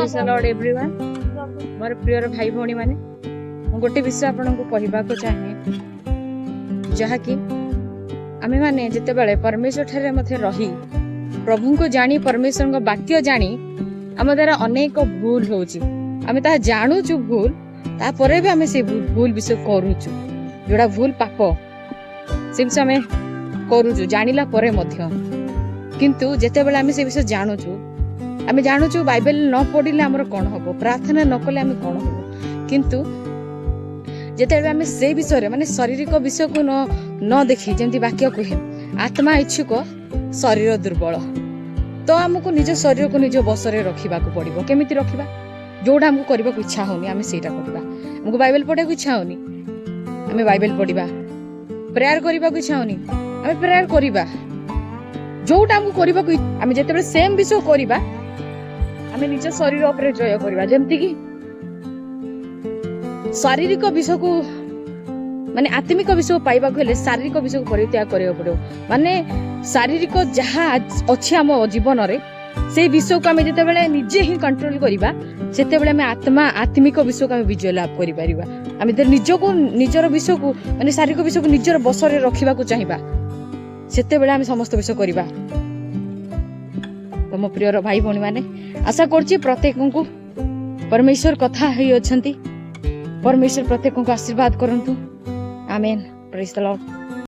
Praise the Lord everyone. ମୋର ପ୍ରିୟର ଭାଇ ଭଉଣୀମାନେ, ମୁଁ ଗୋଟେ ବିଷୟ ଆପଣଙ୍କୁ କହିବାକୁ ଚାହେଁ, ଯାହାକି ଆମେମାନେ ଯେତେବେଳେ ପରମେଶ୍ୱର ଠାରେ ମଧ୍ୟ ରହି, ପ୍ରଭୁଙ୍କୁ ଜାଣି, ପରମେଶ୍ୱରଙ୍କ ବାକ୍ୟ ଜାଣି ଆମ ଦ୍ୱାରା ଅନେକ ଭୁଲ ହଉଛି। ଆମେ ତାହା ଜାଣୁଛୁ ଭୁଲ, ତାପରେ ବି ଆମେ ସେ ଭୁଲ ବିଷୟ କରୁଛୁ। ଯୋଉଟା ଭୁଲ, ପାପ, ସେ ବିଷୟ ଆମେ କରୁଛୁ ଜାଣିଲା ପରେ ମଧ୍ୟ। କିନ୍ତୁ ଯେତେବେଳେ ଆମେ ସେ ବିଷୟ ଜାଣୁଛୁ, ଆମେ ଜାଣୁଛୁ ବାଇବେଲ ନ ପଢିଲେ ଆମର କଣ ହବ, ପ୍ରାର୍ଥନା ନ କଲେ ଆମେ କଣ ହବ। କିନ୍ତୁ ଯେତେବେଳେ ଆମେ ସେ ବିଷୟରେ, ମାନେ ଶାରୀରିକ ବିଷୟକୁ ନ ଦେଖି, ଯେମିତି ବାକ୍ୟ କୁହେ, ଆତ୍ମା ଇଚ୍ଛୁକ, ଶରୀର ଦୁର୍ବଳ। ତ ଆମକୁ ନିଜ ଶରୀରକୁ ନିଜ ବଶରେ ରଖିବାକୁ ପଡିବ। କେମିତି ରଖିବା? ଯୋଉଟା ଆମକୁ କରିବାକୁ ଇଚ୍ଛା ହଉନି, ଆମେ ସେଇଟା କରିବା। ଆମକୁ ବାଇବେଲ ପଢିବାକୁ ଇଚ୍ଛା ହଉନି, ଆମେ ବାଇବେଲ ପଢିବା। ପ୍ରେୟାର କରିବାକୁ ଇଚ୍ଛା ହଉନି, ଆମେ ପ୍ରେୟାର କରିବା। ଯୋଉଟା ଆମକୁ କରିବାକୁ, ଆମେ ଯେତେବେଳେ ସେମ୍ ବିଷୟ କରିବା, ଆମେ ନିଜ ଶରୀର ଉପରେ ଜୟ କରିବା। ଯେମିତିକି ଶାରୀରିକ ବିଷୟକୁ, ମାନେ ଆତ୍ମିକ ବିଷୟ ପାଇବାକୁ ହେଲେ ଶାରୀରିକ ବିଷୟକୁ ପରିତ୍ୟାଗ କରିବାକୁ ପଡିବ। ମାନେ ଶାରୀରିକ ଯାହା ଅଛି ଆମ ଜୀବନରେ, ସେଇ ବିଷୟକୁ ଆମେ ଯେତେବେଳେ ନିଜେ ହିଁ କଣ୍ଟ୍ରୋଲ କରିବା, ସେତେବେଳେ ଆମେ ଆତ୍ମିକ ବିଷୟକୁ ଆମେ ବିଜୟ ଲାଭ କରିପାରିବା। ଆମେ ଯେତେବେଳେ ନିଜକୁ, ନିଜର ବିଷୟକୁ, ମାନେ ଶାରୀରିକ ବିଷୟକୁ ନିଜର ବଶରେ ରଖିବାକୁ ଚାହିଁବା, ସେତେବେଳେ ଆମେ ସମସ୍ତ ବିଷୟ କରିବା। ତ ମୋ ପ୍ରିୟର ଭାଇ ଭଉଣୀମାନେ, ଆଶା କରୁଛି ପ୍ରତ୍ୟେକଙ୍କୁ ପରମେଶ୍ୱର କଥା ହେଇଅଛନ୍ତି। ପରମେଶ୍ୱର ପ୍ରତ୍ୟେକଙ୍କୁ ଆଶୀର୍ବାଦ କରନ୍ତୁ। ଆମେନ୍। Praise the Lord.